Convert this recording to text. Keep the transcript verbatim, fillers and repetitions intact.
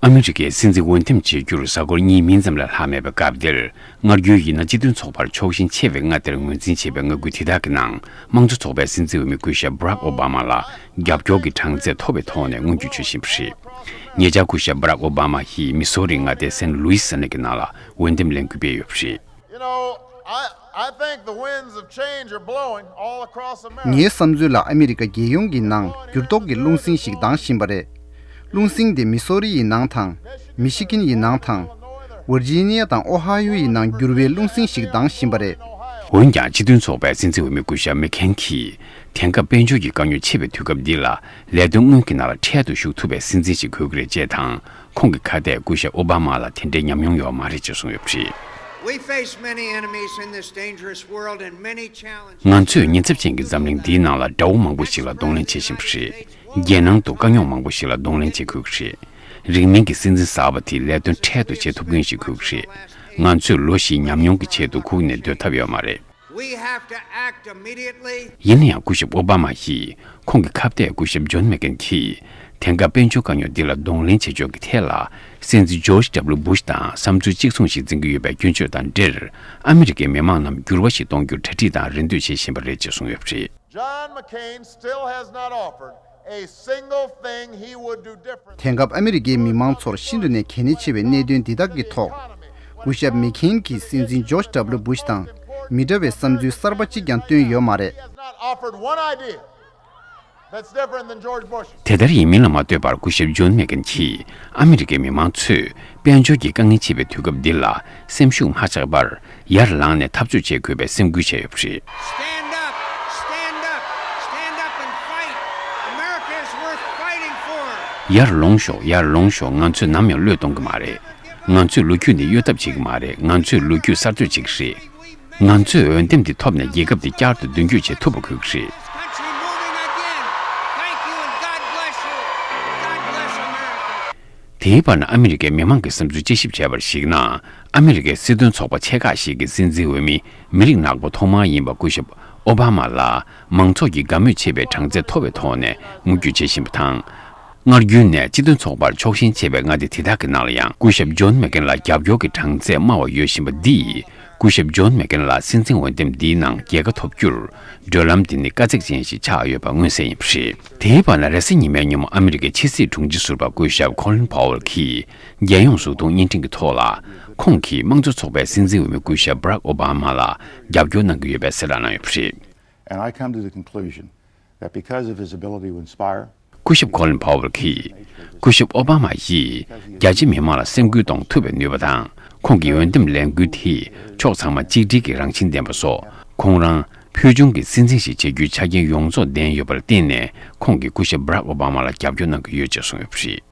ཨ་མི་རི་ཀའི་སྲིད་འཛིན་འོས་འདེམས་བྱེད་རྒྱུར་གཟའ་འཁོར་གཉིས་མིན་ཙམ་ལས་ལྷག་མེད་པའི་སྐབས་འདིར། སྔར་རྒྱུན་ཡིན་ན་སྤྱི་མཐུན་ཚོགས་པར་ཕྱོགས་ཞེན་ཆེ་བའི་མངའ་སྡེར་ངོས་འཛིན་བྱས་པའི་མངའ་ཁུལ་དེ་དག་གི་ནང་། དམངས་གཙོ་ཚོགས་པའི་སྲིད་འཛིན་འོས་མི་སྐུ་ཞབས་Barack Obama་ལ་རྒྱབ་སྐྱོར་གྱི་གྲངས་ཚད་མཐོ་བའི་ཐོག་ནས་མངོན་འགྱུར་བྱེད་བཞིན་པ་རེད། ཉེ་ཆར་སྐུ་ཞབས་Barack Obama་ཡིས་མི་སོ་རི་མངའ་སྡེའི་Saint Louis་ས་གནས་ཀྱི་ནང་ལ་འོས་འདེམས་ལས་འགུལ་སྤེལ་ཡོད་པ་རེད། You know, I, I think the winds of change are blowing all across America. ངའི་བསམ་ཚུལ་ལ་ཨ་མི་རི་ཀ་རྒྱལ་ཡོངས་ཀྱི་ནང་འགྱུར་ལྡོག་གི་རླུང་སེང་ཞིག་ལྡང་བཞིན་པ་རེད། རླུང་སེང་དེ་མི་སོ་རི་ཡི་ནང་དང་། མི་ཤི་གིན་ཡི་ནང་དང་། ཝར་ཇི་ནི་ཡ་དང་ཨོ་ཧ་ཡོ་ཡི་ནང་འགྱུར་བའི་རླུང་སེང་ཞིག་ལྡང་བཞིན་པ་རེད། འོན་ཀྱང་སྤྱི་མཐུན་ཚོགས་པའི་སྲིད་འཛིན་འོས་མི་སྐུ་ཞབས་མེག་ཁེན་གྱིས། དེང་སྐབས་དཔལ་འབྱོར་གྱི་དཀའ་རྙོག་ཆེ་བའི་དུས་སྐབས་འདི་ལ། ལས་དོན་དངུལ་གྱི་ནང་ལ་འཕྲལ་དུ་ཞུགས་ཐུབ་པའི་སྲིད་འཛིན་ཞིག་དགོས་ཀྱི་རེད་ཅེས་དང་། ཁོང་གི་ཁ་གཏད་སྐུ་ཞབས་ཨོ་བྷ་མ་ལ་དེ་འདྲའི་ཉམས་མྱོང་ཡོད་མ་རེད་ཅེས་གསུངས་ཡོད་པ་རེད། We face many enemies in this dangerous world and many challenges. ང་ཚོས་ཉེན་ཚབས་ཅན་གྱི་འཛམ་གླིང་འདིའི་ནང་ལ་དགྲ་བོ་མང་པོ་ཞིག་ལ་གདོང་ལེན་བྱེད་བཞིན་པ་རེད། རྒྱལ་ནང་དུ་དཀའ་རྙོག་མང་པོ་ཞིག་ལ་གདོང་ལེན་བྱེད་དགོས་ཀྱི་རེད། རིང་མིན་གྱི་སྲིད་འཛིན་གསར་པ་དེས་ལས་དོན་འཕྲལ་དུ་བྱེད་ཐུབ་མཁན་ཞིག་དགོས་ཀྱི་རེད། ང་ཚོས་ལོ་བཞིའི་ཉམས་མྱོང་གི་ཆེད་དུ་ཁུག་ནས་སྡོད་ཐབས་ཡོད་མ་རེད། We have to act immediately. ཡིན་ན་ཡང་སྐུ་ཞབས་ཨོ་བྷ་མ་ཡིས་ཁོང་གི་ཁ་གཏད་སྐུ་ཞབས་ཇོན་མེག་ཀེན་གྱིས། དེང་སྐབས་དཔལ་འབྱོར་དཀའ་རྙོག་འདི་ལ་གདོང་ལེན་བྱེད་ཕྱོགས་ཀྱི་ཐད་ལ། སྲིད་འཛིན་ཇོརྗ་ཌབ་ལུ་བུཤ་དང་བསམ་ཚུལ་གཅིག་མཚུངས་ཤིག་འཛིན་གྱི་ཡོད་པའི་སྐྱོན་བརྗོད་དང་འབྲེལ། ཨ་མི་རི་ཀའི་མི་མང་རྣམས་འགྱུར་བ་ཞིག་གཏོང་རྒྱུར་གྲ་སྒྲིག་དང་རེ་འདོད་བྱེད་བཞིན་པ་རེད་ཅེས་གསུངས་ཡོད་པ་རེད། John McCain still has not offered a single thing he would do differently. དེང་སྐབས་ཨ་མི་རི་ཀའི་མི་མང་ཚོར་ཤིན་ཏུ་ནས་གལ་གནད་ཆེ་བའི་གནད་དོན་འདི་དག་གི་ཐོག་སྐུ་ཞབས་མེག་ཁེན་གྱིས་སྲིད་འཛིན་ཇོརྗ་ཌབ་ལུ་བུཤ་དང་མི་འདྲ་བའི་བསམ་ཚུལ་གསར་པ་གཅིག་ཀྱང་བཏོན་ཡོད་མ་རེད། He has not offered one idea that's different than George Bush's. དེ་ལྟར་ཡིན་མིན་ལ་མ་ལྟོས་པར་སྐུ་ཞབས་ཇོན་མེག་ཁེན་གྱིས་ཨ་མི་རི་ཀའི་མི་མང་ཚོས་དཔལ་འབྱོར་གྱི་དཀའ་ངལ་ཆེ་བའི་དུས་སྐབས་འདི་ལ་སེམས་ཤུགས་མ་ཆག་པར། ཡར་ལངས་ནས་འཐབ་རྩོད་བྱེད་དགོས་པའི་སེམས་ཁུར་བྱས་ཡོད་པ་རེད། Stand up, stand up, stand up and fight. America is worth fighting for. ཡར་ལོངས་ཤོག་ཡར་ལོངས་ཤོག་ང་ཚོས་ནམ་ཡང་བློས་གཏོང་གི་མ་རེད། ང་ཚོས་ལོ་རྒྱུས་འདི་གཡོལ་ཐབས་བྱེད་ཀྱི་མ་རེད། ང་ཚོས་ལོ་རྒྱུས་གསར་གཏོད་བྱེད་ཀྱི་རེད། ང་ཚོས་འོས་འདེམས་འདི་ཐོབ་ནས་རྒྱལ་ཁབ་འདི་བསྐྱར་དུ་མདུན་སྐྱོད་བྱེད་ཐུབ་པ་དགོས་ཀྱི་རེད། Country moving again. Thank you and God bless you. God bless America. དེའི་བར་ན་ཨ་མི་རི་ཀའི་མི་མང་གི་བསམ་ཚུལ་དཔྱད་ཞིབ་བྱས་པར་གཞིགས་ན། ཨ་མི་རི་ཀའི་སྲིད་དོན་ཚོགས་པ་ཆེ་ཁག་ཞིག་གིས་སྲིད་འཛིན་འོས་མི་མི་རིགས་ནག་པོ་ཐོག་མ་ཡིན་པ་སྐུ་ཞབས་ཨོ་བྷ་མ་ལ་མང་ཚོགས་ཀྱི་དགའ་མོས་ཆེ་བའི་གྲངས་ཚད་མཐོ་བའི་ཐོག་ནས་ངོ་རྒོལ་བྱེད་བཞིན་པ་དང་། སྔར་རྒྱུན་ནས་སྤྱི་མཐུན་ཚོགས་པར་ཕྱོགས་ཞེན་ཆེ་བའི་མངའ་སྡེ་དེ་དག་གི་ནང་ལ་ཡང་སྐུ་ཞབས་ཇོན་མེག་ཀེན་ལ་རྒྱབ་སྐྱོར་གྱི་གྲངས་ཚད་དམའ་བ་ཡོད་བཞིན་པ་འདིས། སྐུ་ཞབས་ཇོན་མེག་ཀེན་ལ་སྲིད་འཛིན་འོས་འདེམས་འདིའི་ནང་རྒྱལ་ཁ་ཐོབ་རྒྱུར། བགྲོད་ལམ་འདི་ནི་དཀའ་ཚེགས་ཅན་ཞིག་ཆགས་ཡོད་པ་མངོན་གསལ་ཡིན་པ་རེད། དེའི་བར་ན་རེས་གཟའ་ཉི་མའི་ཉིན་མོ་ཨ་མི་རི་ཀའི་ཕྱི་སྲིད་དྲུང་ཆེ་ཟུར་པ་སྐུ་ཞབས་ཁོ་ལིན་ཕོ་ཝེལ་གྱིས་རྒྱལ་ཡོངས་གཟུགས་མཐོང་བརྙན་འཕྲིན་གྱི་ཐོག་ལ། ཁོང་གིས་དམངས་གཙོ་ཚོགས་པའི་སྲིད་འཛིན་འོས་མི་སྐུ་ཞབས་Barack Obama་ལ་རྒྱབ་སྐྱོར་གནང་གི་ཡོད་པའི་གསལ་བསྒྲགས་གནང་ཡོད་པ་རེད། And I come to the conclusion that because of his ability to inspire, སྐུ་ཞབས་ཁོ་ལིན་ཕོ་ཝེལ་གྱིས། སྐུ་ཞབས་ཨོ་བྷ་མ་ཡིས་རྒྱ་ཆེ་མི་མང་ལ་སེམས་འགུལ་གཏོང་ཐུབ་པའི་ནུས་པ་དང་། ཁོང་གི་འོས་འདེམས་ལས་འགུལ་དེས་ཕྱོགས་ཚང་མ་གཅིག་སྒྲིལ་གྱི་རང་བཞིན་ལྡན་པ་སོགས། ཁོང་རང་ཕུལ་བྱུང་གི་སྲིད་འཛིན་ཞིག་བྱེད་རྒྱུའི་ཆ་རྐྱེན་ཡོངས་རྫོགས་ལྡན་ཡོད་པར་བརྟེན་ནས། ཁོང་གིས་སྐུ་ཞབས་Barack Obama་ལ་རྒྱབ་སྐྱོར་གནང་གི་ཡོད་ཅེས་གསུངས་ཡོད་པ་རེད།